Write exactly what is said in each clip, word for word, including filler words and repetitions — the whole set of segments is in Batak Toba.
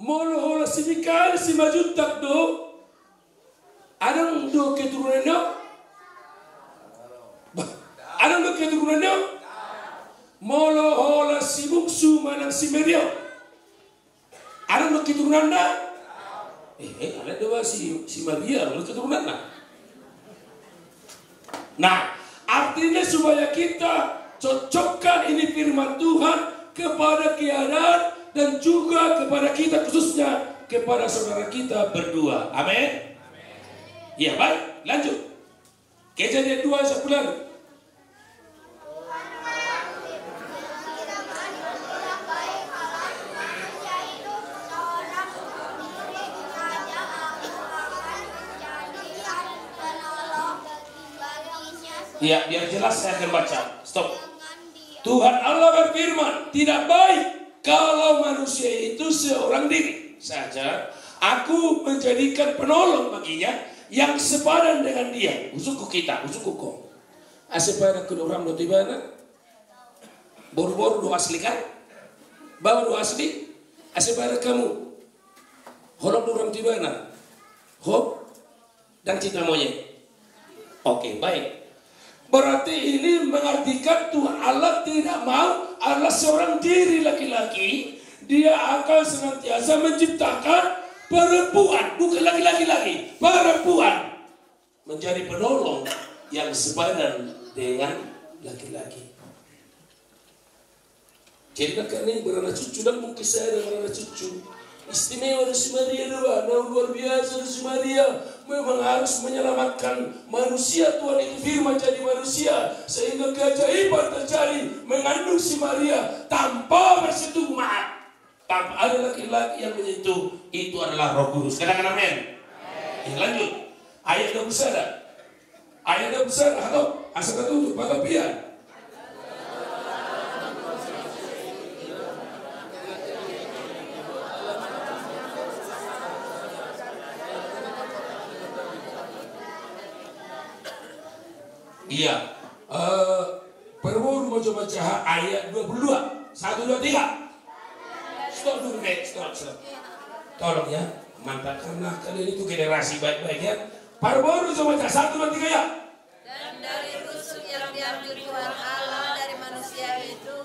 Molo holan si Mikael Simanjuntak do, adong do keturunanna? Bah, adong do keturunanna? Molo holan si Bungsu manang si Mary on, adong do keturunanna? Eh, eh, adong do ba si, si Maria, adong do keturunanna. Nah, artinya supaya kita cocokkan ini firman Tuhan kepada keadaan dan juga kepada kita, khususnya kepada saudara kita berdua. Amin. Ya, baik, lanjut. Kejadian dua sepuluh. Ya, biar jelas saya akan baca. Stop. Tuhan Allah berfirman, "Tidak baik kalau manusia itu seorang diri saja. Aku menjadikan penolong baginya yang sepadan dengan dia." Husungkun hita, husungkun ho. Asa sepadan ho dohot ibana. Boru-boru do asli kan? Baoa do asli? Asa sepadan hamu. Holong dohot ibana. Ho? Dan cinta monyet. Oke, baik. Berarti ini mengartikan Tuhan Allah tidak mau ada seorang diri laki-laki, dia akan senantiasa menciptakan perempuan, bukan laki-laki lagi, perempuan menjadi penolong yang sepadan dengan laki-laki. Jadi, kan ini beranak cucu, dan mungkin saya ada beranak cucu. Istimewa do si Maria do, wah, na luar biasa do si Maria. Memang harus menyelamatkan manusia, Tuhan itu firman jadi manusia. Sehingga keajaiban terjadi, mengandung si Maria tanpa bersetubuh, maaf. Tanpa ada laki-laki yang menyentuh, itu adalah Roh Kudus. Katakan amin. Ya, lanjut. Ayat dua puluh satu. Ayat dua puluh satu, atau asa katutup, maka pian. Iya. Eh, Parboru ma jolo manjaha, ayat dua puluh dua. Satu, dua, tiga. Stop dulu, Nek. Stop, stop. Tolong ya. Mantap, karena kalian itu generasi baik-baik ya. Parboru jolo manjaha. Satu, dua, tiga ya. Dan dari rusuk yang diambil Tuhan Allah dari manusia itu,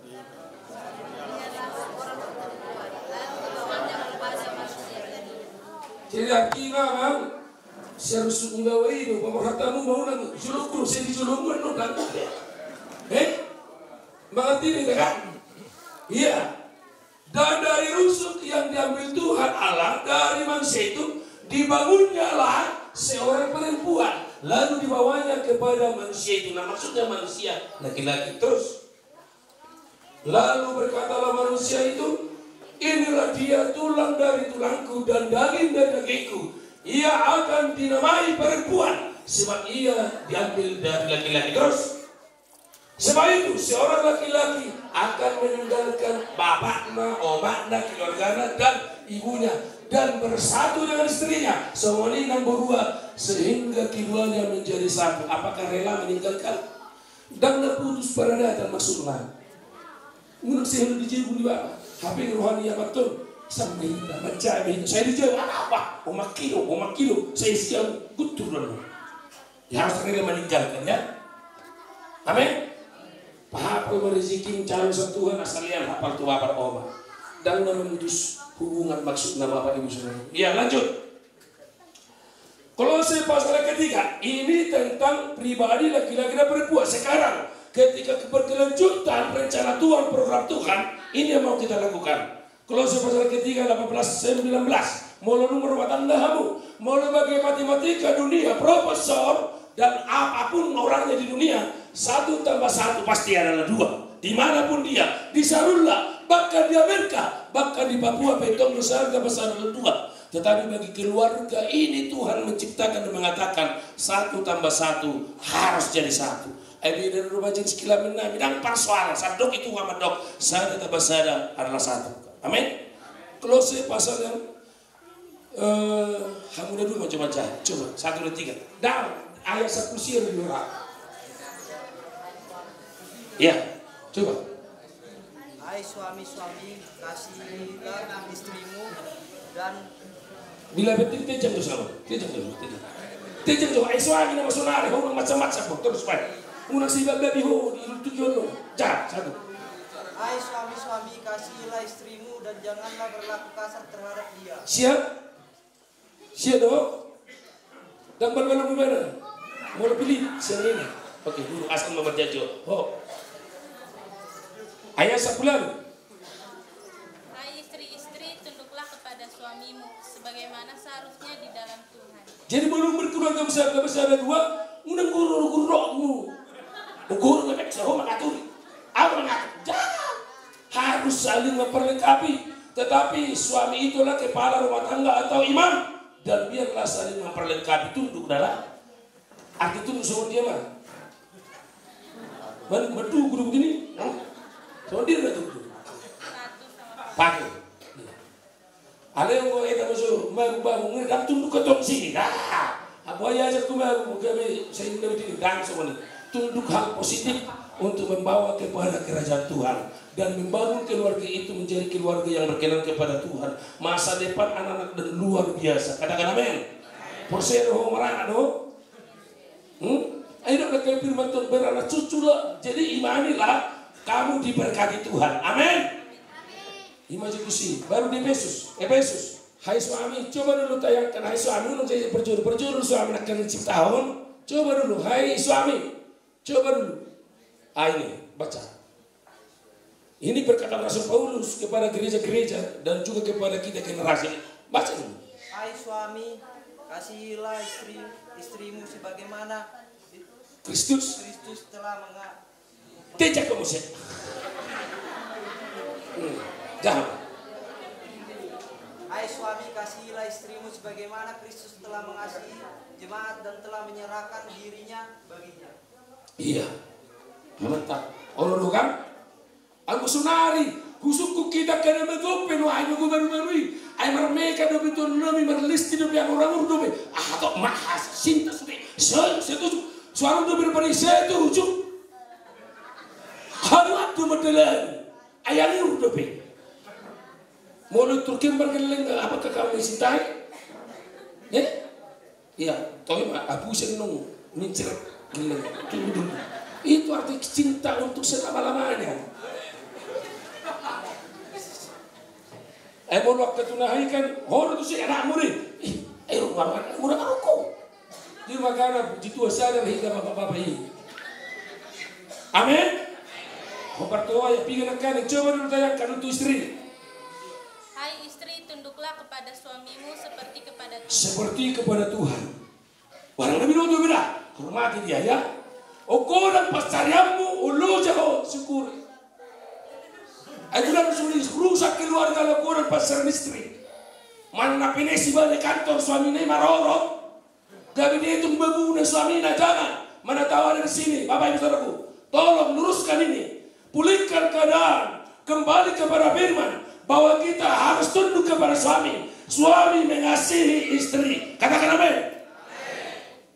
ia adalah seorang perempuan, lalu dibawanya kepada manusia itu. Jadi artinya, Bang, seharusnya enggak waido, pamarhatamu mau nang jolongku, saya di jolongmu, no, kan? Eh? Mengerti nih, kan? Iya. Dan dari rusuk yang diambil Tuhan Allah dari manusia itu, dibangunnyalah seorang perempuan, lalu dibawanya kepada manusia itu. Nah, maksudnya manusia laki-laki. Terus, lalu berkatalah manusia itu, "Inilah dia, tulang dari tulangku dan daging dari dagingku. Ia akan dinamai perempuan, sebab ia diambil dari laki-laki." Terus, sebab itu, seorang laki-laki akan meninggalkan bapakna, omakna, keluargana, dan ibunya, dan bersatu dengan istrinya, songon i nang boruna, sehingga keduanya menjadi satu. Apakah rela meninggalkan? Ndang na putus paradatan maksudna. Unang sihol di jebul di bapa. Hape rohani amat on. Sampai hita, macam itu. Saya di jebul, apa? Omak kilo, omak kilo. Saya siap, gutur dulu. Ya, harus rela meninggalkan, ya. Amin. Pahapal ma rezeki, calon sa Tuhan, asal ia hapal tu bapa, oma. Ndang na memutus hubungan maksudna, Bapak Ibu Saudara. Ya, lanjut. Kolose pasal yang ketiga, ini tentang pribadi laki-laki dan perempuan. Sekarang, ketika berkelanjutan rencana Tuhan, program Tuhan, ini yang mau kita lakukan. Kolose pasal ketiga, delapan belas, sembilan belas. Molo dung marrumah tangga hamu, molo bagi matematika dunia, profesor, dan apapun orangnya di dunia, satu tambah satu pasti adalah dua. Dimanapun dia, di Sarula, bahkan di Amerika, bahkan di Papua, pe tong do satu tambah satu adalah dua. Tetapi bagi keluarga ini Tuhan menciptakan dan mengatakan, satu tambah satu harus jadi satu. Ai beda do majen si kelamin nami, ndang persoalan, sandok itu mandok, sada tambah sada adalah satu. Amin. Kolose pasal yang, eh, hamu na dulu macam-macam. Coba, satu, dua, tiga. Ndang, ayat sakusi ada dua. Ya, coba. Hai suami-suami, kasihilah istrimu Dan bila penting tejang do sama, tejang do, tejang. Tejang do, ai suami nama sonari, ho, nang macam-macam, ho, terus, baik. Unang si babi, ho, di tujuan lo. Jah, satu. Hai suami-suami, kasihilah istrimu dan janganlah berlaku kasar terhadap dia. Siap? Siap do? Dang balbal gimana? Mau pilih siang ini. Oke, guru asal nomor jajo. Ho. Ayat sebulan. Hai istri-istri, tunduklah kepada suamimu sebagaimana seharusnya di dalam Tuhan. Jadi belum berkeluarga besar, besar ada dua, unang guru-guru mu. Guru nggak bisa, ho, mengatur. Aku mengatur. Jangan. Harus saling memperlengkapi. Tetapi suami itulah kepala rumah tangga atau imam. Dan biarlah saling memperlengkapi, tunduk dalam. Arti tunduk sama dia mah. Man, madu guru begini. Sama dia lah tunduk. Pakai. Ale, enggo eta musu, magu-magu, ngedang tunduk ke tong sini. Dah. Apa ya aja ku magu, gabe, saya gabe diri, dang sama ni. Tunduk hal positif untuk membawa kepada kerajaan Tuhan dan membangun keluarga itu menjadi keluarga yang berkenan kepada Tuhan. Masa depan anak-anak dan luar biasa. Katakan amin. Porsero ho maranak do. Hmm? Ayo dong, kata firman Tuhan, beranak cucu lo. Jadi imanilah kamu diberkati Tuhan. Amin. Imajinasi. Baru di Efesus. Efesus. Hai suami, coba dulu tayangkan. Hai suami, unang jadi perjuru. Perjuru suami nak kena ciptaon. Coba dulu. Hai suami. Coba dulu. Ah, ini, baca. Ini perkataan Rasul Paulus kepada gereja-gereja dan juga kepada kita generasi. Baca dulu. Hai suami, kasihilah istri, istrimu sebagaimana Kristus. Kristus telah menga- Tejak kamu sih. Hmm, jangan. Hai suami, kasihilah istrimu sebagaimana Kristus telah mengasihi jemaat dan telah menyerahkan dirinya baginya. Iya. Mantap. Olo do kan? Anggo sonari, husungkun hita kada magope no, ai mago baru-baru i. Ai marmeka dope tuan nami, marlisti dope, anggur-anggur dope. Ah, tok mahas, cinta sude. Saya, saya tuju. Suara dope depan saya tuju. Haru atu madelan. Ai anggur dope. Molo turkin bergeleng, apakah kamu mencintai? Eh? Iya, tapi ma, abu seneng mincir geleng. Itu arti cinta untuk selama-lamanya. Eh, molo angka tunahi kan, horo tu si anakmu ni. Ih, eh, rumah, rumah, rumah aku. Jadi makana puji Tuhan, sadar hita bapak-bapak ini. Amin. Ho partua ya, piga nangkaning, coba dulu tayangkan untuk istri. Hai istri, tunduklah kepada suamimu seperti kepada Tuhan. Seperti kepada Tuhan. Barang na binoto beda, hormati dia ya. Ongko dang pansarianmu, olo jaho, syukuri. Ai tu dang sulit rusak keluarga, ongko dang pansarian istri. Mana na pinesi balik kantor suami na i maroro. Gabe dia tung babuna suami na, jangan. Mana tahu ada di sini, Bapak Ibu Saudaraku. Tolong luruskan ini. Pulihkan keadaan. Kembali kepada firman bahwa kita harus tunduk kepada suami. Suami mengasihi istri. Katakan amin.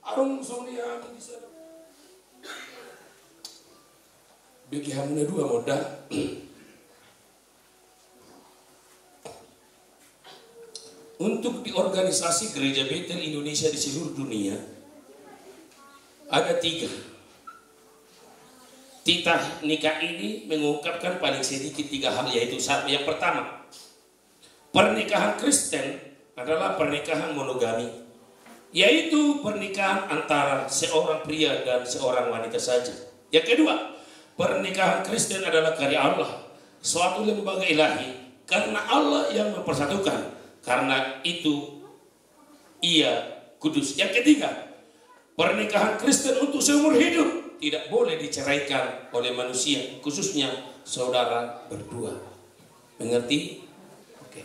Arung suami yang bisa. Bagi hamuna dua modal. Untuk di organisasi Gereja Betel Indonesia di seluruh dunia, ada tiga. Titah nikah ini mengungkapkan paling sedikit tiga hal, yaitu satu, yang pertama, pernikahan Kristen adalah pernikahan monogami, yaitu pernikahan antara seorang pria dan seorang wanita saja. Yang kedua, pernikahan Kristen adalah karya Allah, suatu lembaga ilahi, karena Allah yang mempersatukan, karena itu Ia kudus. Yang ketiga, pernikahan Kristen untuk seumur hidup, tidak boleh diceraikan oleh manusia, khususnya saudara berdua. Mengerti? Oke.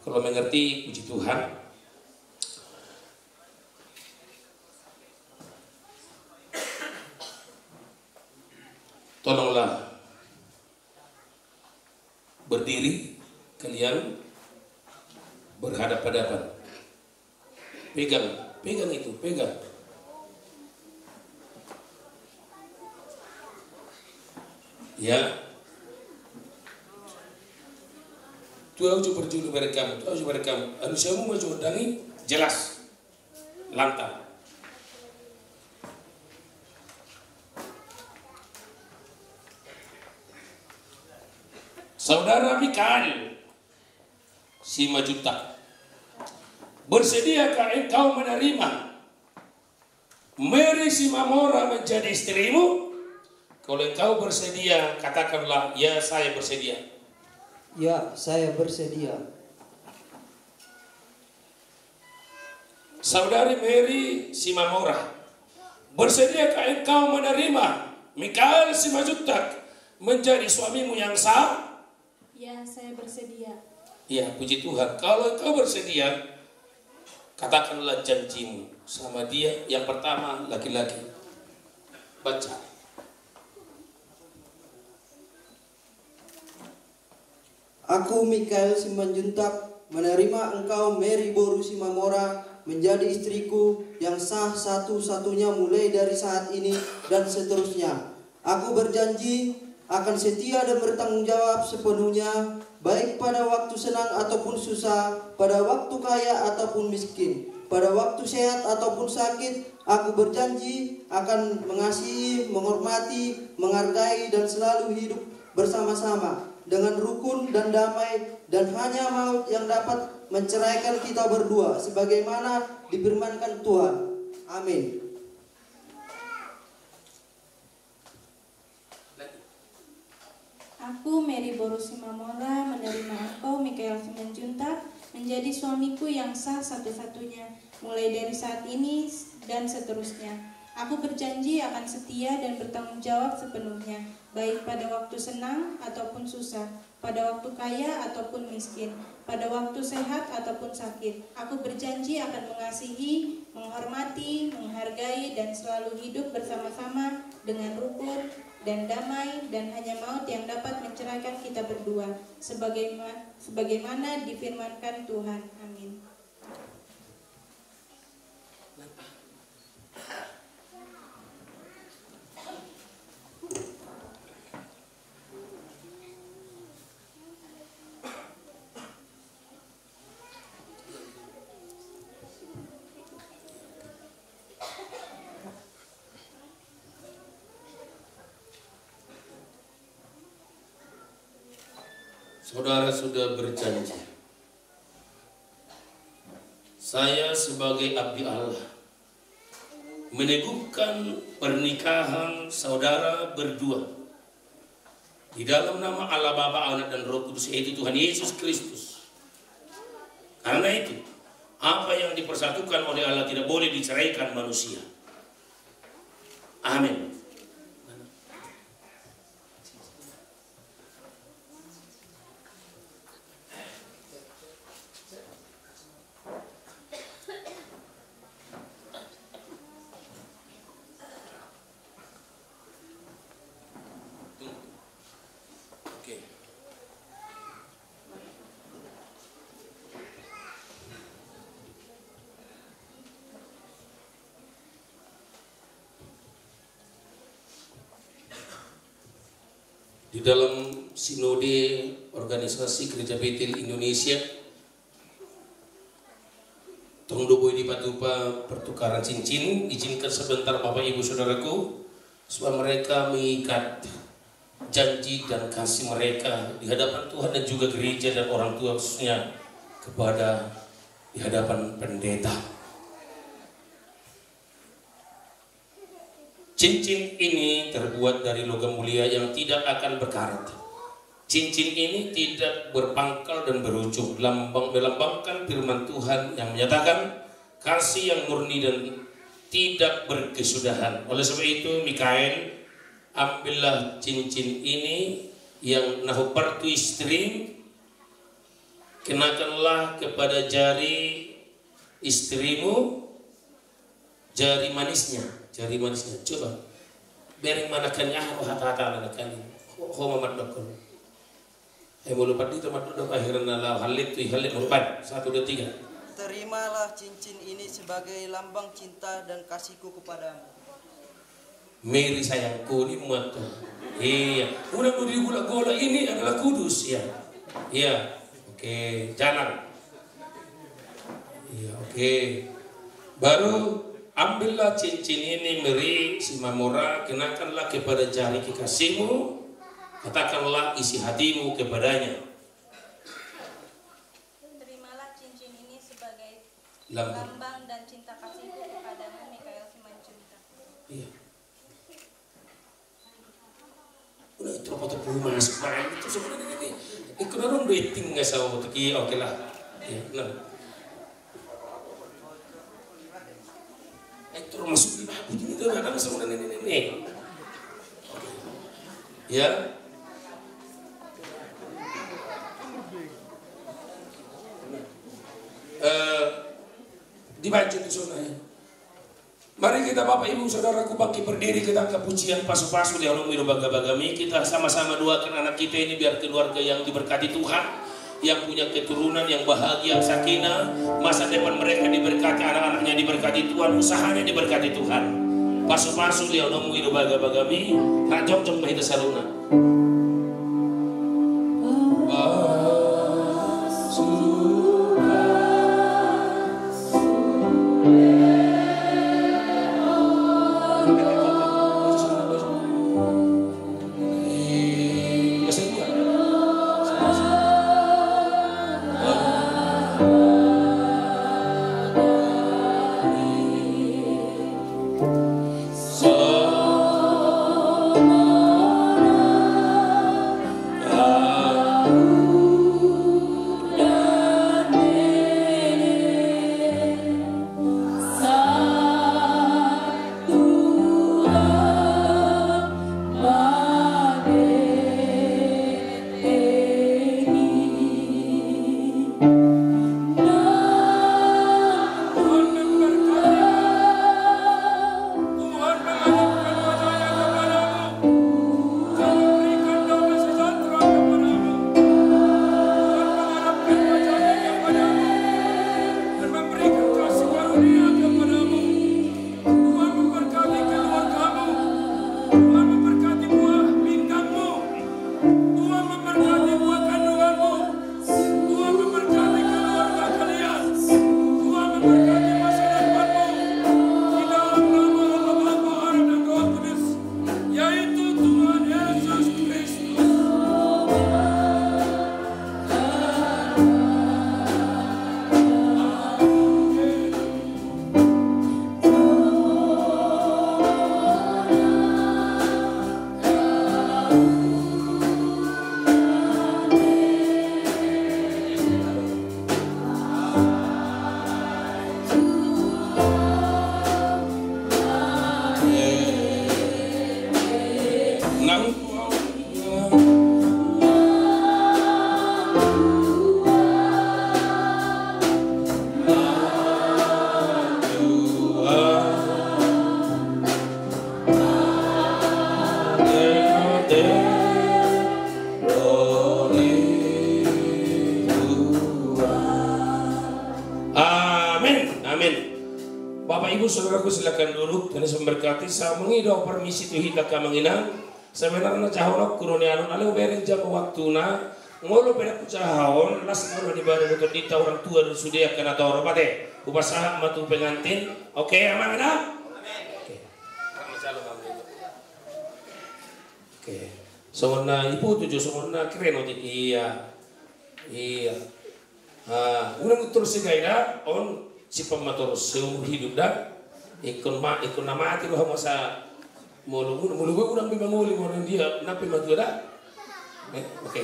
Kalau mengerti, puji Tuhan. Tolonglah berdiri, kalian berhadapan-hadapan. Pegang, pegang itu, pegang. Ya. Tu au jo parjolo bereng hamu, tu au jo bereng hamu. Alusi hamu ma jo gondang i, jelas. Lantar. Saudara Mikael Simanjuntak, bersediakah engkau menerima Mary Simamora menjadi istrimu? Kalau engkau bersedia, katakanlah, "Ya, saya bersedia." Ya, saya bersedia. Saudari Mary Simamora, bersediakah engkau menerima Mikael Simanjuntak menjadi suamimu yang sah? Ya, saya bersedia. Ya, puji Tuhan. Kalau engkau bersedia, katakanlah janjimu sama dia. Yang pertama, laki-laki. Baca. Aku, Mikael Simanjuntak, menerima engkau, Mary boru Simamora, menjadi istriku yang sah satu-satunya mulai dari saat ini dan seterusnya. Aku berjanji akan setia dan bertanggung jawab sepenuhnya, baik pada waktu senang ataupun susah, pada waktu kaya ataupun miskin, pada waktu sehat ataupun sakit. Aku berjanji akan mengasihi, menghormati, menghargai, dan selalu hidup bersama-sama dengan rukun dan damai, dan hanya maut yang dapat menceraikan kita berdua, sebagaimana difirmankan Tuhan. Amin. Aku, Mary boru Simamora, menerima engkau, Mikael Simanjuntak, menjadi suamiku yang sah satu-satunya, mulai dari saat ini dan seterusnya. Aku berjanji akan setia dan bertanggung jawab sepenuhnya, baik pada waktu senang ataupun susah, pada waktu kaya ataupun miskin, pada waktu sehat ataupun sakit. Aku berjanji akan mengasihi, menghormati, menghargai, dan selalu hidup bersama-sama dengan rukun dan damai, dan hanya maut yang dapat menceraikan kita berdua, sebagaima-, sebagaimana difirmankan Tuhan. Amin. Saudara sudah berjanji. Saya sebagai abdi Allah meneguhkan pernikahan saudara berdua di dalam nama Allah Bapa, Anak, dan Roh Kudus, yaitu Tuhan Yesus Kristus. Karena itu, apa yang dipersatukan oleh Allah tidak boleh diceraikan manusia. Amin. Oke. Di dalam Sinode Organisasi Gereja Betel Indonesia, tong do boi dipatupa pertukaran cincin, izinkan sebentar Bapak Ibu Saudaraku, supaya mereka mengikat janji dan kasih mereka di hadapan Tuhan dan juga gereja dan orang tua, khususnya kepada, di hadapan pendeta. Cincin ini terbuat dari logam mulia yang tidak akan berkarat. Cincin ini tidak berpangkal dan berujung, lambang, melambangkan firman Tuhan yang menyatakan kasih yang murni dan tidak berkesudahan. Oleh sebab itu, Mikael, ambillah cincin ini yang na hombar tu istrim, kenakanlah kepada jari istrimu, jari manisnya, jari manisnya. Coba. Bereng ma nangkin, aha do hata-hata nangkin. Ho, ho ma mandok. Eh, molo pandita mandok, akhirna laho hallet tu i, hallet ma rupa. Satu, dua, tiga. Terimalah cincin ini sebagai lambang cinta dan kasihku kepadamu. Mary sayangku, ninna ma tutu. Iya. Unang do digolak-golak, ini adalah kudus, ya. Iya. Oke, jalan. Iya, oke. Baru ambillah cincin ini, Meri Simamora, kenakanlah kepada jari kekasihmu, katakanlah isi hatimu kepadanya. Terimalah cincin ini sebagai lambang dan cinta kasihku kepadamu, Mikael Simanjuntak. Iya. Udah, itu apa tuh, masuk main itu sebenarnya ini. Ikut orang dating nggak sama tuh, iya, oke lah. Iya, nah. Itu masuk di bagus ini tuh, kadang sebenarnya ini, ini. Ya. Eh, dibaca itu sebenarnya. Mari kita, Bapak, Ibu, Saudaraku, bangkit berdiri, kita angkat pujian, pasu-pasu di halamu, di bagabaga mi. Kita sama-sama doakan anak kita ini biar keluarga yang diberkati Tuhan, yang punya keturunan yang bahagia, sakinah, masa depan mereka diberkati, anak-anaknya diberkati Tuhan, usahanya diberkati Tuhan. Pasu-pasu di halamu, di bagabaga mi, rajong-jong ma hita saluhutna. Tuhan mengarahkan wajah-Nya kepadamu. Tuhan memberikan damai sejahtera kepadamu. Tuhan mengarahkan wajah-Nya kepadamu dan memberikan kasih karunia kepadamu. Tuhan memberkati keluargamu. Tuhan memberkati buah pinggangmu. Tuhan memberkati buah kandunganmu. Tuhan memberkati keluarga kalian. Tuhan memberkati masa depanmu. Di dalam nama Allah Bapa, Anak, dan Roh Kudus, yaitu Tuhan Yesus Kristus. Amin, amin. Bapak, Ibu, Saudaraku, silakan duduk. Tuhan Yesus memberkati. Sai mangido au permisi tu hita, Amang Inang. Sebenarna jahononku do nian on, alai hubereng jam waktuna. Molo pe ndang hujahahon, las ma roha ni badan tu tondinta, orang tua dan sude angka na torop, ate. Hupasahat ma tu pengantin. Oke, Amang, dah? Oke. Oke. Songon na iputu jo, songon na keren otik. Iya. Iya. Ah, unang torus segai da, on simpan ma torus seumur hidup da. Ingkon ma, ingkon na mate do hamu asa molo, molo, molo unang be mangoli, molo dia, nang pe matua da. Eh, oke.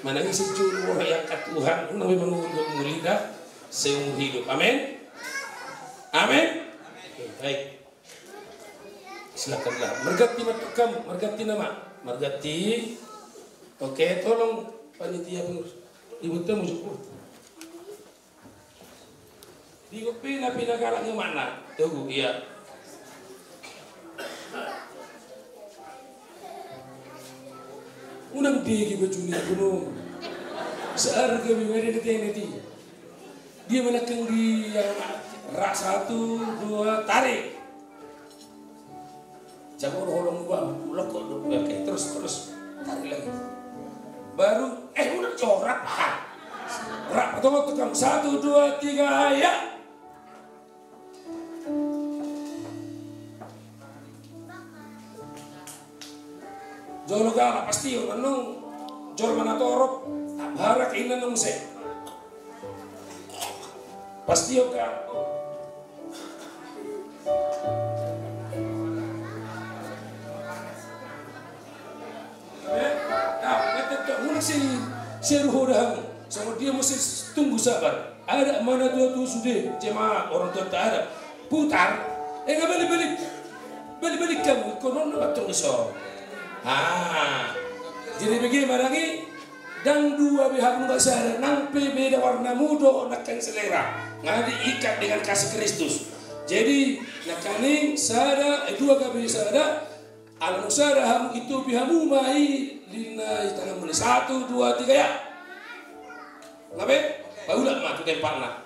Manang ise jolo molo iangkat Tuhan, unang be mangoli, mangoli da seumur hidup. Amin. Amin. Oke, baik. Silakanlah. Marganti ma tu hamu, marganti nama. Marganti. Oke, tolong panitia pengurus. Ibu temu cukup. Di kopi na pinagalak ni mana? Tunggu, iya. Unang dege baju ni, gunung. Seharga bima dia nanti. Dia belakang dia. Rak, satu, dua, tarik. Jago do holong gua, lokok do. Oke, terus, terus. Tarik lagi. Baru, eh, udah jorap. Rap, tunggu tukang. Satu, dua, tiga, ya. Jolo gala pasti orang nung jor mana torop. Harak ina nung se. Pasti oka. Nah, tetap mulak si, si ruhoda hamu. Sama dia mesti tunggu sabar. Ada mana tua-tua sudah, jemaat orang tua tak ada. Putar, eh, nggak balik-balik. Balik-balik kamu, konon nama tong so. Ah, jadi bagaimana lagi? Dang dua be hamu nunga sada, nang pe beda warnamu dohot nangkin selera, nga diikat dengan kasih Kristus. Jadi nangkaning sada, eh, dua gabe sada. Ala nunga sada hamu, itopi hamu ma i lina i tanganmu. Satu, dua, tiga, ya. Nga be, paulak ma tu tempatna.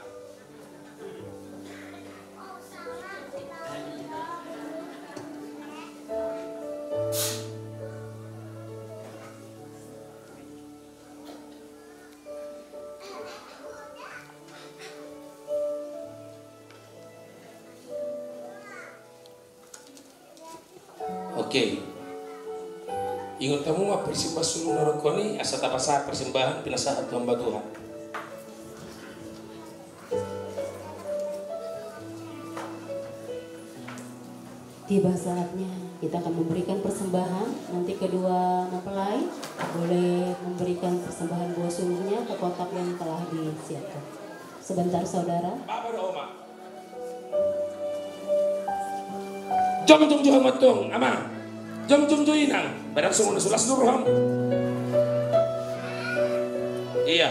Oke. Ingot hamu ma persembahan sulung na rokon i, asa tapasahat persembahan pinasahat tu hamba Tuhan. Tiba saatnya kita akan memberikan persembahan. Nanti kedua mempelai boleh memberikan persembahan buah sulungnya ke kotak yang telah disiapkan. Sebentar, saudara. Jongjong jo hamu antong, amang. Jongjong jo inang. Badan songon na so las do roham. Iya.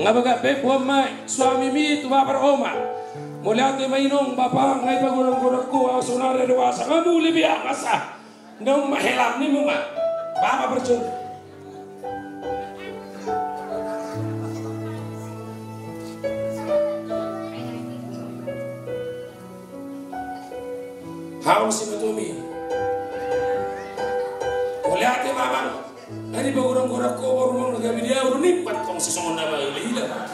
Nga bagak be, boan ma suamimi tu bapa dohot oma. Mauliate ma inong, bapa, nga dipagodang-godang ho, ahu saonari dewasa, nga muli be ahu, asa. Naung ma helam ni muma. Bapa berjun. Hau si matumi. Mauliate ma amang. Nga dipagodang-godang ho boru, nga gabe dia uru nimpat kong sisongon nama ila-ila.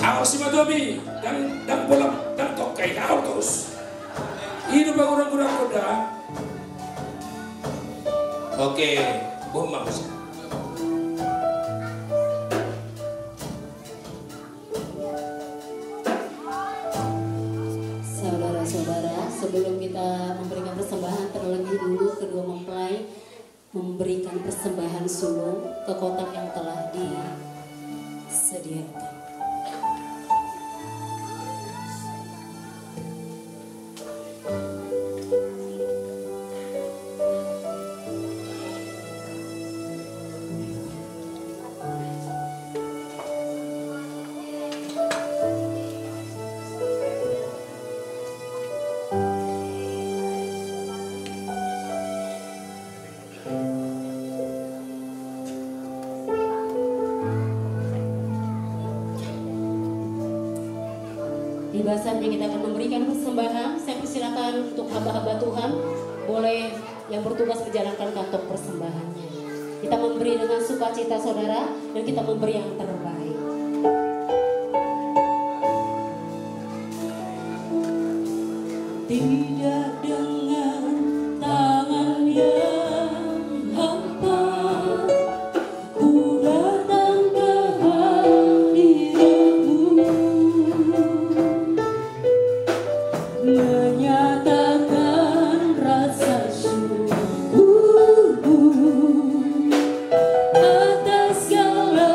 Hau si matumi, dang, dang bolam, dang tokkai, hau torus. Ido pagodang-godang ho da. Oke, boan ma bosi. Saudara-saudara, sebelum kita memberikan persembahan, terlebih dulu kedua mempelai memberikan persembahan sulung ke kotak yang telah disediakan. Tiba saatnya kita akan memberikan persembahan. Saya persilakan untuk hamba-hamba Tuhan boleh yang bertugas menjalankan kantong persembahannya. Kita memberi dengan sukacita, saudara, dan kita memberi yang terbaik. Tidak dengan tangan yang hampa ku datang ke hadiratmu, menyatakan rasa syukurku atas segala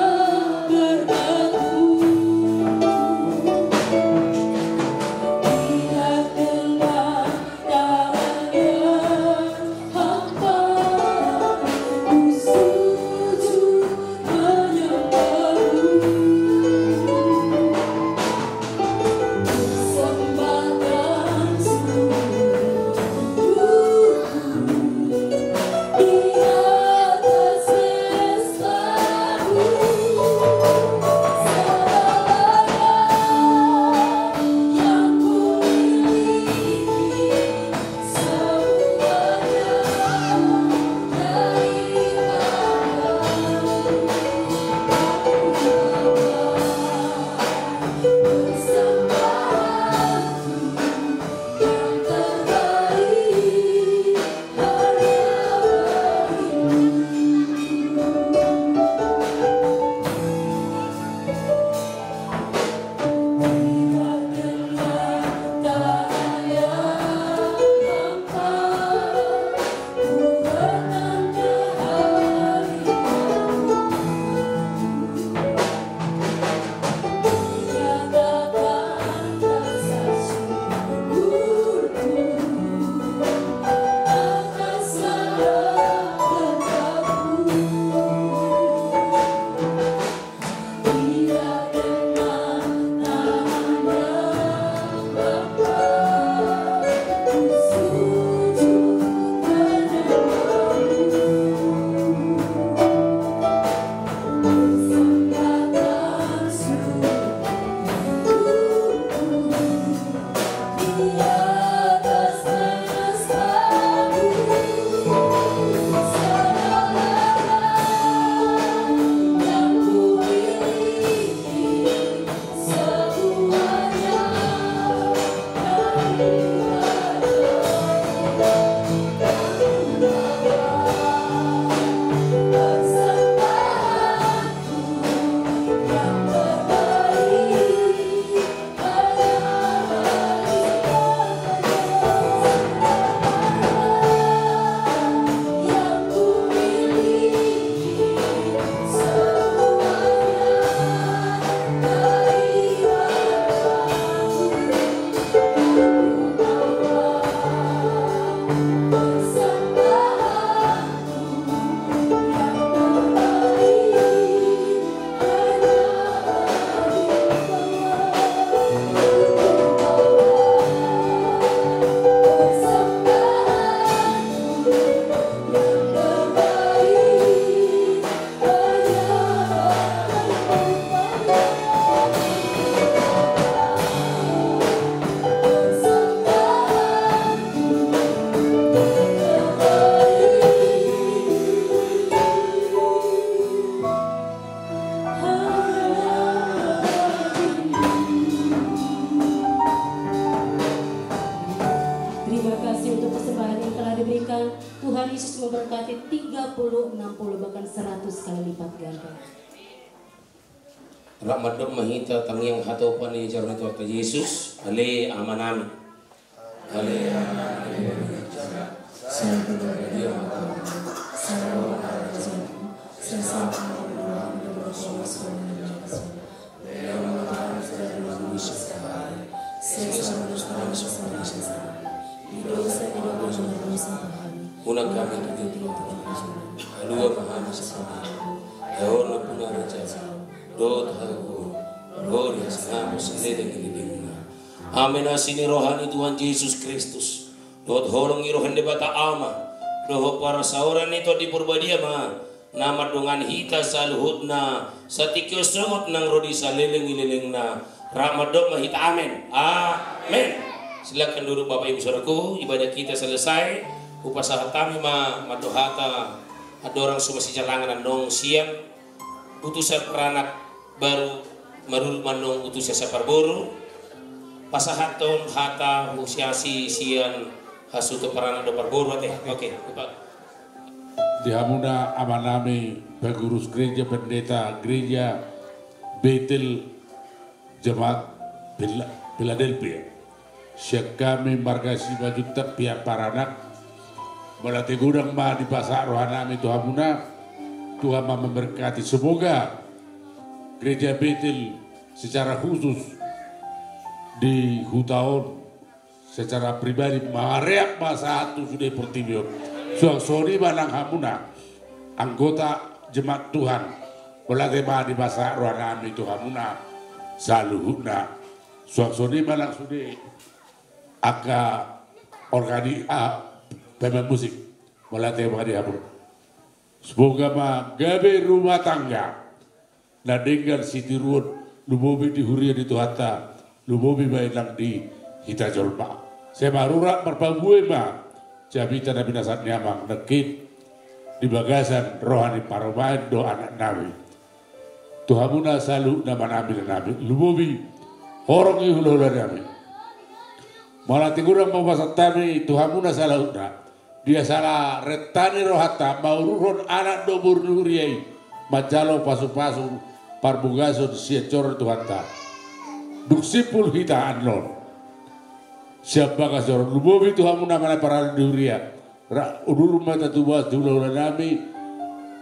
Puluh bahkan seratus kali lipat ganda. Rap mandok ma hita tangiang hatopan ni joro ni Tuhanta Jesus. Ale Amanami. Ale Amanami. Unang hami tu. Alu ma hami sasama. Eo na puna raja. Dot hago. Gloria sinamo saleleng ni lelengna. Amen. Asi ni roha ni Tuhan Jesus Kristus. Dot holong ni roha ni Debata Ama. Dohot parsaoran ni Tondi Parbadia ma. Na mandongani hita saluhutna satingki on sogot nang ro di saleleng ni lelengna. Rap mandok ma hita amen. Amen. Silakan duduk Bapak Ibu Saudaraku, ibadah kita selesai. Hupasahat hami ma mandok hata andorang so masijalangan annon sian utusan paranak baru marurut ma annon utusan sian parboru. Pasahathon hata husiasi sian hasuhuton paranak dohot parboru ate. Oke, Bapak. Di hamuna amanami pengurus gereja, pendeta gereja Betel Jemaat Pila-, Philadelphia. Sian hami marga Simanjuntak pihak paranak. Mauliate godang ma dipasahat rohanami tu hamuna. Tuhan ma memberkati. Semoga gereja Betel secara khusus di huta on secara pribadi mareak ma sahat tu sude portibi on. Suang songon i ma nang hamuna anggota jemaat Tuhan. Mauliate ma dipasahat rohanami tu hamuna saluhutna. Suang songon i ma nang sude angka organi-, ah, pemain musik. Mauliate ma di hamuna. Semoga ma gabe rumah tangga na denggan sitiruon, lumobi di huria ni Tuhanta, lumobi ma i nang di hita jolma. Sai marurat marparbue ma jamita na pinasahat ni amang nangkin di bagasan roha ni parumaen dohot anaknami. Tu hamuna saluhutna amanami inanami, lumobi horong ni hulahulanami. Mauliate godang ma hupasahat hami tu hamuna saluhutna. Dia sala renta ni rohanta mauruthon anak dohot boru ni huria i manjalo pasupasu parbogason sian joro ni Tuhanta. Dung simpul hita annon sian bagas joro, lumobi tu hamuna amanami parhalado ni huria. Rap udur ma hita tu bagas ni hulahulanami,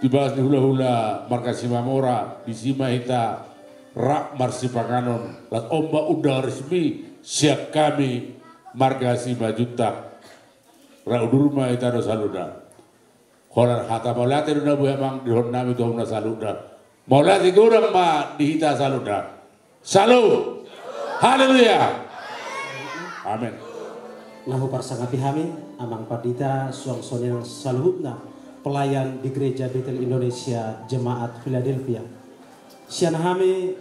tu bagas ni hulahula marga Simamora, disi ma hita rap marsipanganon. Laos on ma undangan resmi sian hami marga Simanjuntak. Rap udur ma hita dohot saluhutna. Holan hata mauliate do na boi amang didohononnami tu hamuna saluhutna. Mauliate godang ma di hita saluhutna. Shalom. Haleluya. Amen. Na huparsangapi hami amang pandita suang songon i nang saluhutna pelayan di Gereja Betel Indonesia Jemaat Philadelphia. Sian hami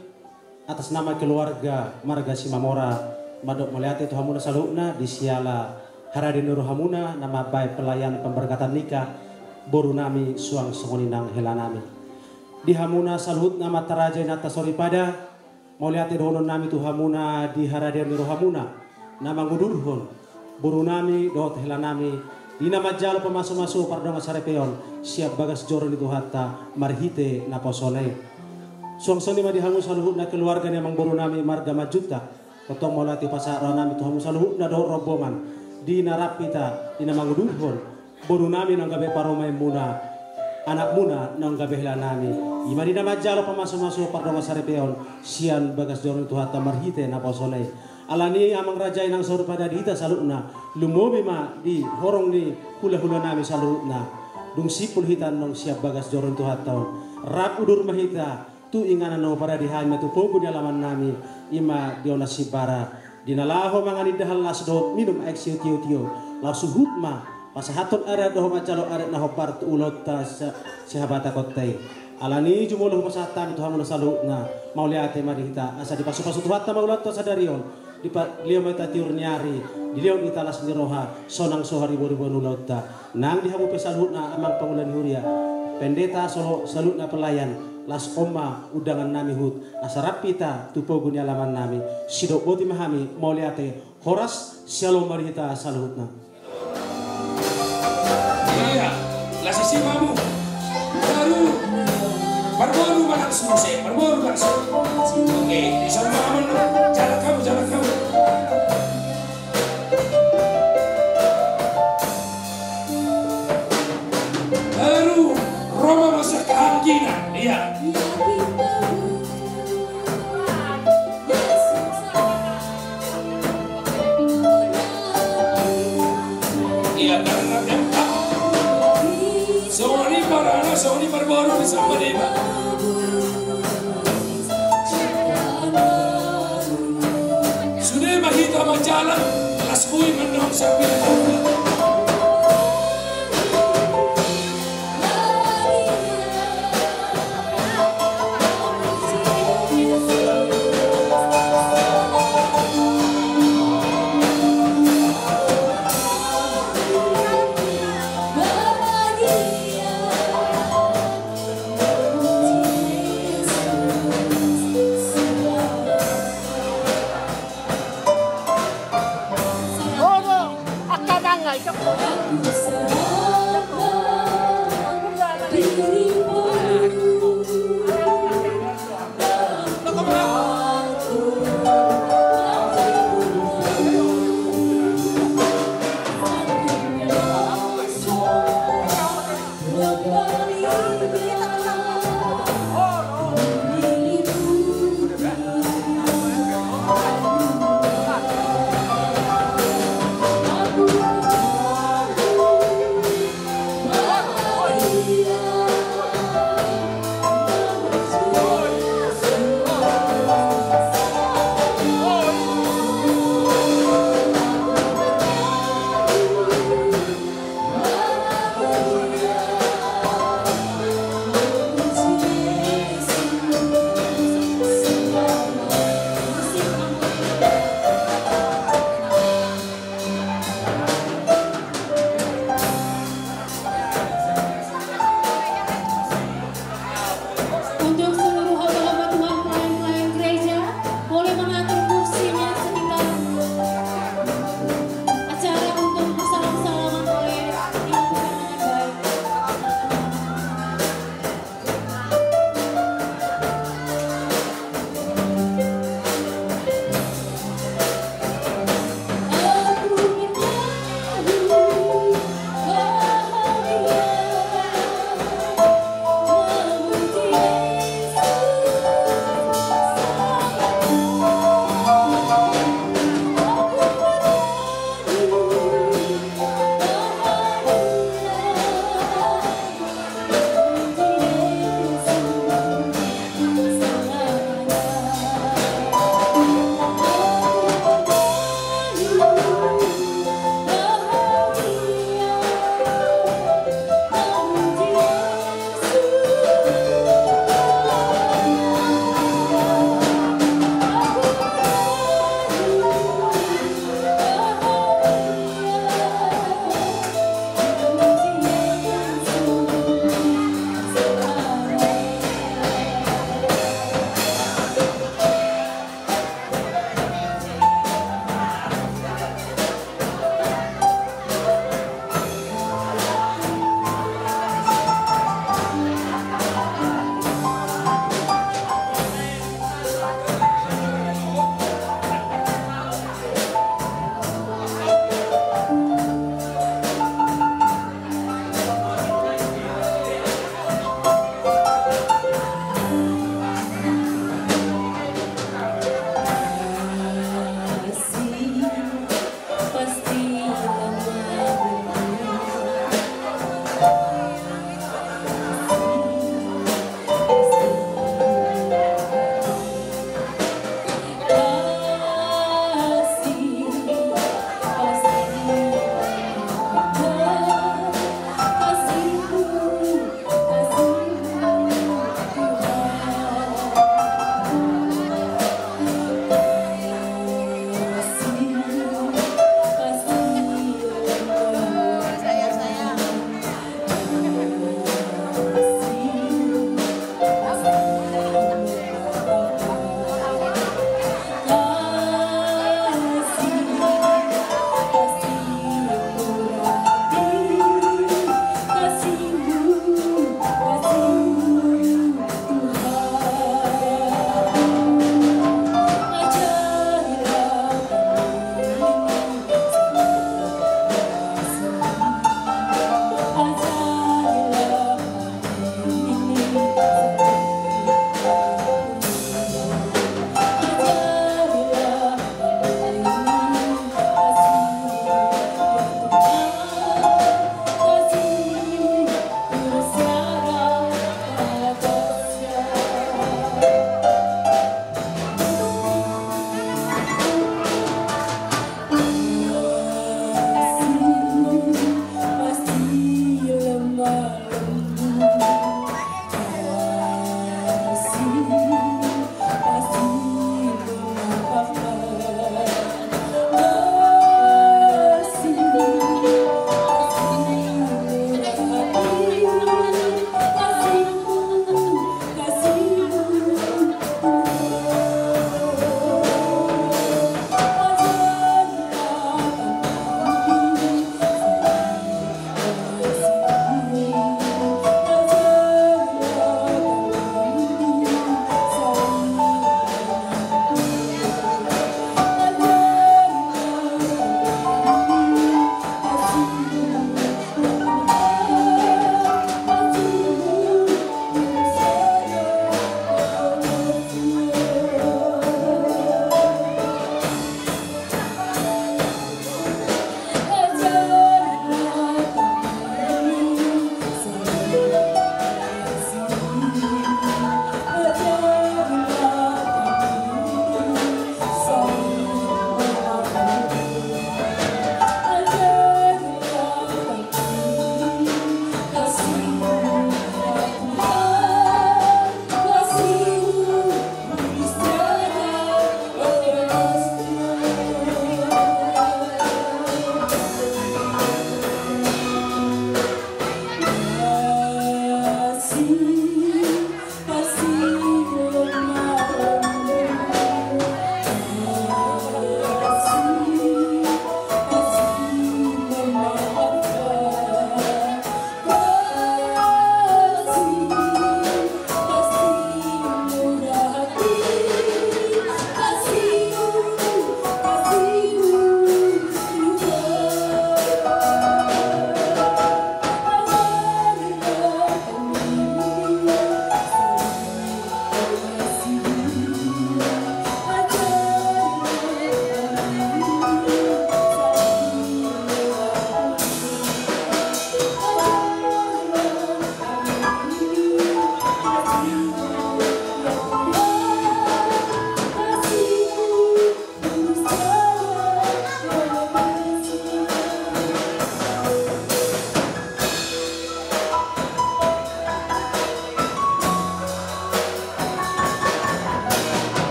atas nama keluarga marga Simamora mandok mauliate tu hamuna saluhutna di siala haradeon ni rohamuna na mambahen pelayan pemberkatan nikah borunami suang songon i nang helanami. Di hamuna saluhutna amanta raja inanta soripada, mauliate dohononnami tu hamuna di haradeon ni rohamuna na mangudurhon borunami dohot helanami di na manjalo pamasumasu pardongan saripeon sian bagas joro ni Tuhanta marhite naposona i. Suang songon i ma di hamu saluhutna keluarga ni amangborunami marga Manjuntak. Tongtong mauliate hupasahat rohanami tu hamu saluhutna dohot rombongan di na rap hita di na mangudurhon borunami naung gabe parumaenmuna, anakmuna naung gabe helanami. I ma di na manjalo pamasumasu pardongan saripeon sian bagas joro ni Tuhanta marhite naposona i. Alani i amang raja inang soripada di hita saluhutna, lumobi ma di horong ni hulahulanami saluhutna. Dung simpul hita annon sian bagas joro ni Tuhanta on, rap udur ma hita tu inganan na huparade hami ma tu pogu ni alamannami, i ma di onan simbara, di na laho mangan indahan las dohot minum aek sitiotio, laos huhut ma pasahathon adat dohot manjalo adat na hombar tu ulaonta si-, sihabatahonta i. Alani i jumolo hupasahat hami tu hamuna saluhutna, mauliate ma di hita asa dipasupasu Tuhanta ma ulaonta sadari on. Dipa-, dilehon ma hita tiur ni ari, dilehon hita las ni roha, sonang so hariboriboan ulaonta. Nang di hamu pe saluhutna amang pangula ni huria, pendeta, saluhutna pelayan, laos on ma undangannami huhut asa rap hita tu pogu ni alamannami. Sidok boti ma hami, mauliate, horas, syalom ma di hita saluhutna. Iya, las isi ma hamu. Marboru ma langsung, se, marboru langsung. Oke, di sana aman. Jalan kamu, jalan kamu. Baru Roma masa kehanggina, iya. Ia karena empat. Soni parana, soni marboru di sama deba. Sude ma hita manjalang, las bui mendong sambil. Olo, angka mangai.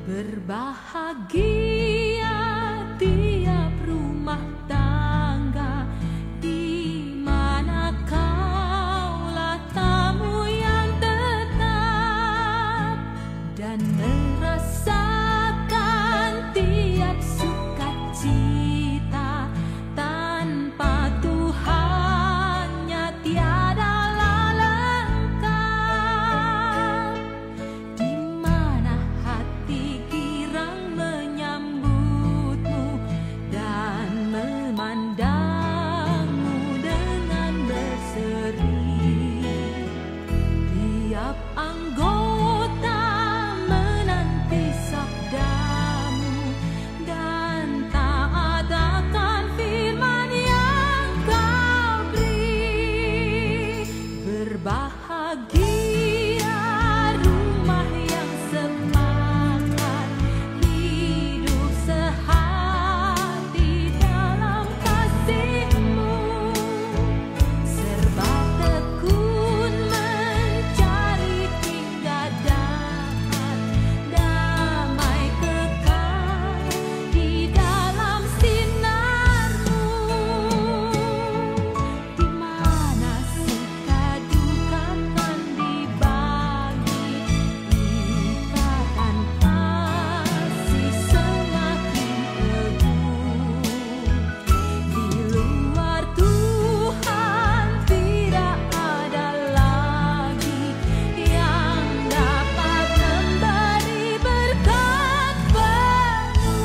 Berbahagia tiap rumah tangga di mana kaulah tamu yang tetap dan merasakan tiap sukacita. Tanpa Tuhannya tiadalah lengkap. Di mana hati girang menyambutmu dan memandangmu dengan berseri. Tiap anggota menanti sabdamu dan taat akan firman yang kau beri. Berbahagia rumah yang sepakat hidup sehati dalam kasihmu. Serba tekun mencari hingga dapat damai kekal di dalam sinarmu. Di mana suka duka kan dibagi, ikatan kasih semakin teguh. Di luar Tuhan tidak ada lagi yang dapat memberi berkat penuh.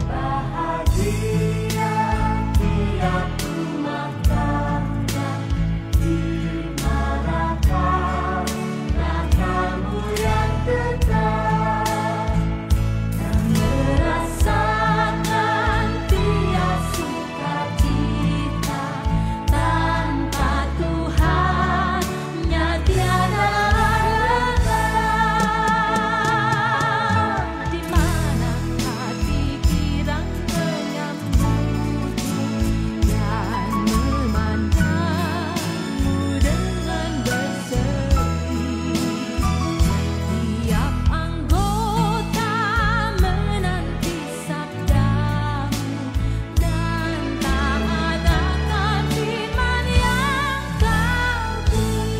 Bahagia tiap rumah tangga di mana kaulah tamu yang tetap dan merasakan tiap sukacita. Tanpa Tuhannya tiada lengkap. Di mana hati girang menyambutmu dan memandangmu dengan berseri. Tiap anggota menanti sabdamu dan taat akan firman yang kau beri.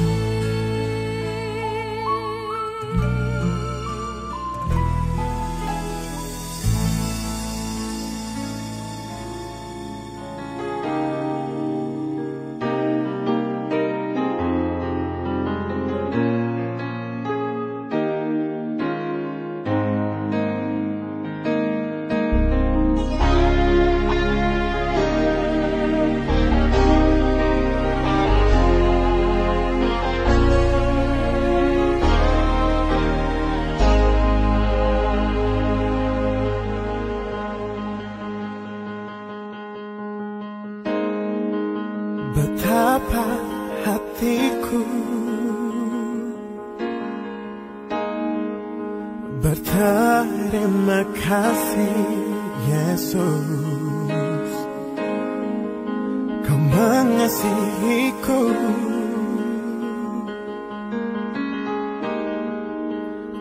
Betapa hatiku berterima kasih, Yesus, Kau mengasihiku,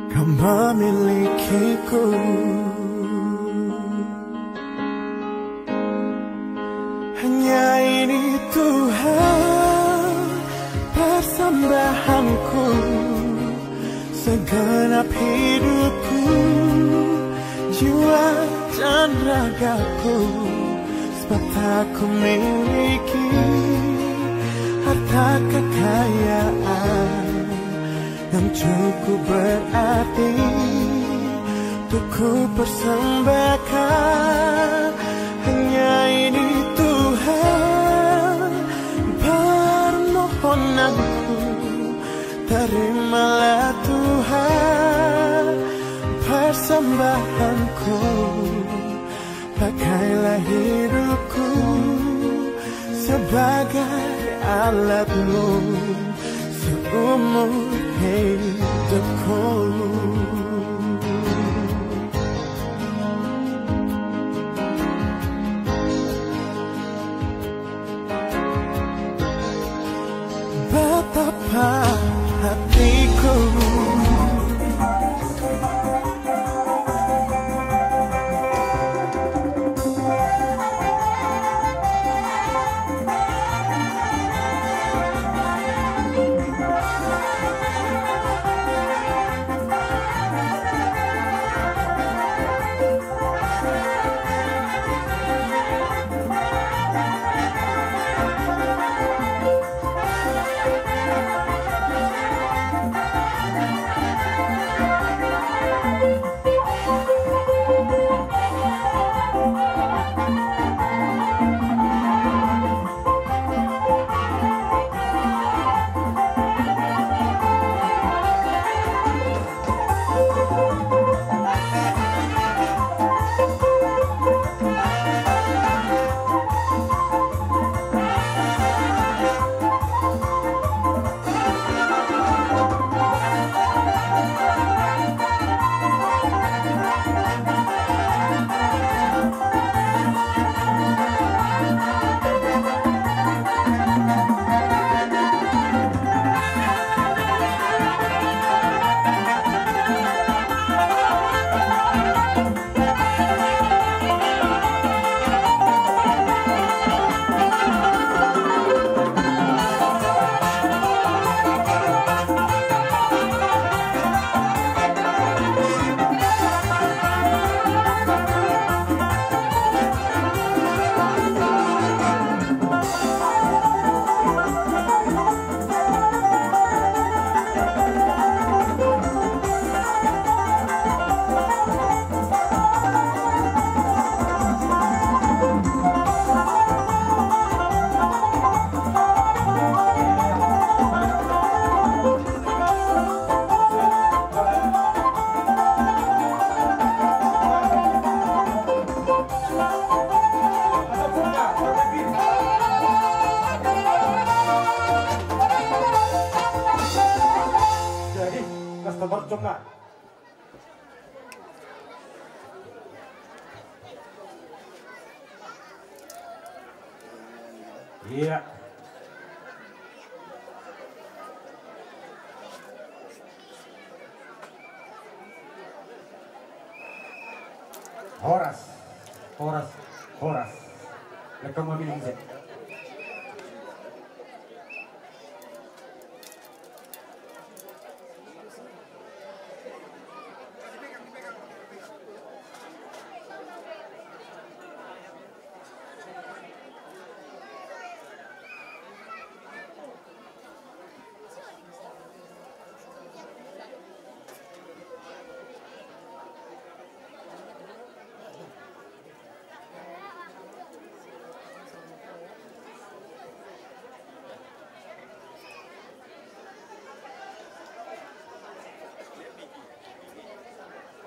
Kau memilikiku. Hanya ini Tuhan persembahanku, segenap hidupku, jiwa dan ragaku, sebab tak kumiliki harta kekayaan yang cukup berarti untuk kupersembahkan. Hanya ini Tuhan permohonanku, terimalah Tuhan Sambahanku, pakailah hidupku sebagai alatmu seumur hidupku. Betapa hatiku. Jadi, customer cuma. Iya. Horas, horas, horas. Lekang mamiling se.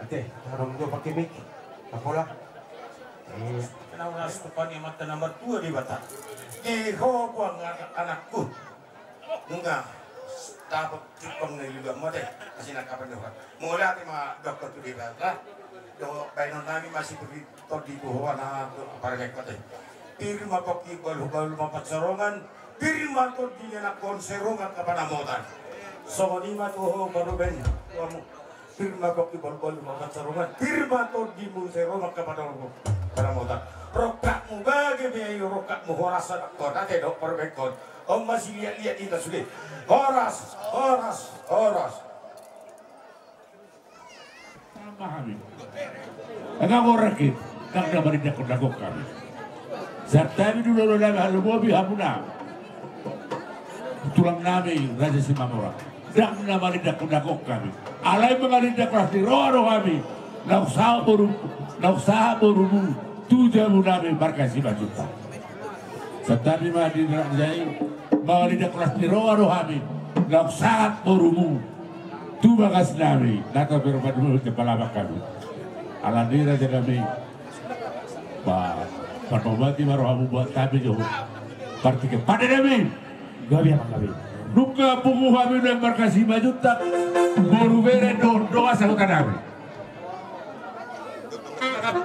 Ate, adong do pake mic. Apola. Iya. Naung ras tu paniamanta na martua Debata. Di ho buang anakku. Nunga dapot cupang na iluan mate. Asi na kapan doha. Mauliate ma dokkon tu Debata. Dohot baenon nami masih pergi. Tondi tu ho anak parlek mate. Pir ma pongki balu-balu ma pansarongan. Pir ma tondi ni anakkon sai ro ma angka panamotan. Songon i ma tu ho paruben tuamu. Pir ma pongki balu-balu ma pansarongan. Pir ma tondimu sai ro ma angka panamotan. Rongkapmu bage be i rongkapmu horas anakkon ate dohot parubenkon. On ma siliat-liat hita sude. Horas, horas, horas. Tamba hami. Anga goraki, ndang na marindakkon dagok hami. Santabi do dohonon nami halomobi hamu na. Tulang nami Raja Simamora. Ndang na marindakkon dagok hami. Alai mangarindakkon las ni roha do hami. Naung sahat boru, naung sahat borumu. Tu jabu nami marga Simanjuntak. Santabi ma di raja i, mangarindakkon las ni roha do hami, naung sahat borumu, tu bagas nami, na taberpadu jempal abang hami. Alani raja nami, ba, parpamati ma rohamu buat hami jo. Partingkian pande nami. Gabe, amang, gabe. Nunga pungu hami nuaeng marhasimajuntak, boru, bere dohot dongan sahuta nami,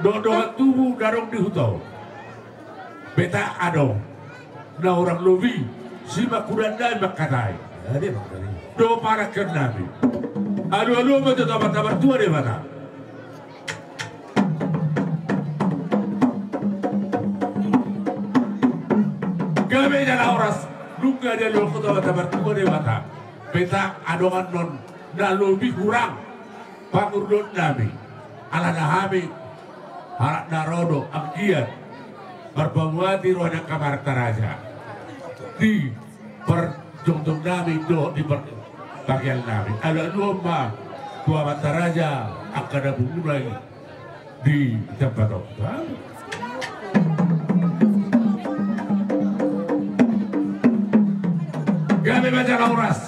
dohot dongan tubu na adong di huta on. Beta adong na hurang lobi, simangkudan nami mangkatai. Dohot parangkion nami. Alualuhon ma tu Amanta Martua Debata. Gabe jala horas, nunga dialuhon tu Amanta Martua Debata. Beta adong annon na lobi hurang pangurdoon nami. Alana hami halak na ro do, anggiat marpamati roha ni angka amanta raja di parjongjong nami dohot di parbagian nami. Alualuhon ma tu amanta raja angka na pungu nai di tempat on. Gabe ma jala horas.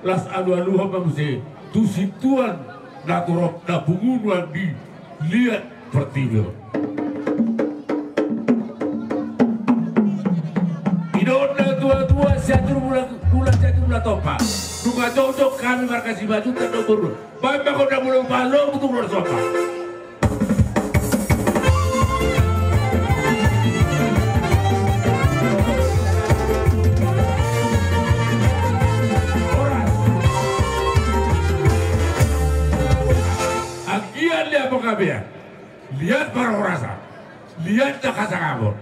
Laos alualuhon ma muse tu sintuan na torop na pungu nuaeng di liat portibi on. Didok na tuatua, siatur bulan, bulan siatur bulan tompa. Nunga jongjong hami marhasimajuntak dohot boru. Baen ma gondang molo baen lomo tu boru somba. Anggiat liat panggabean, liat parhorasan, liat na hasangapon.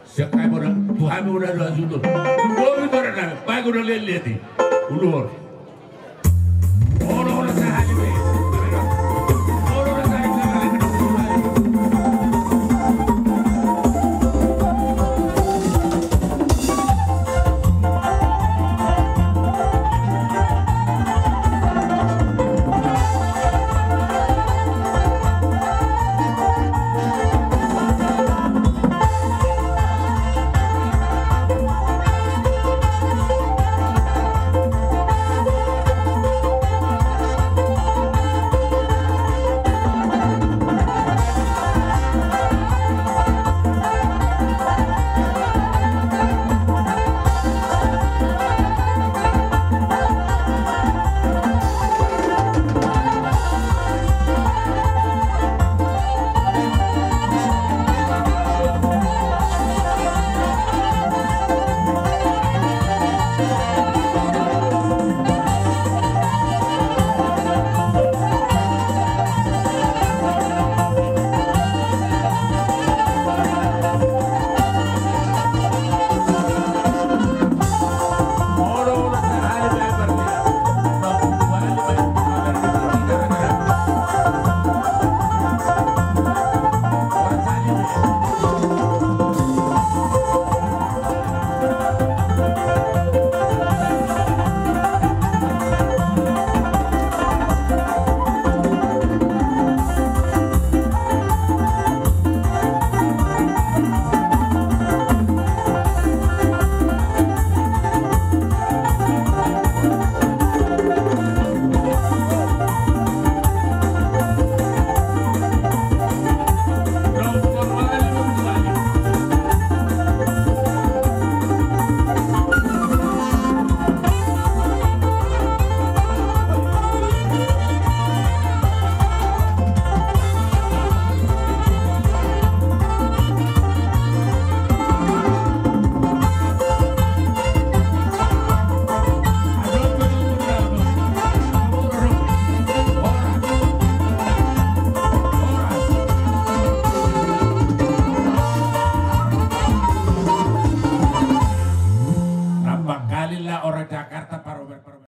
Sian hami muna, tu hami muna do hasuhuton. Bobi muna na, baen gondang liat-liat i. Uluhon. Olo, olo, sahali be. Olo, olo, sahali be. Rambang kali lah orang Jakarta.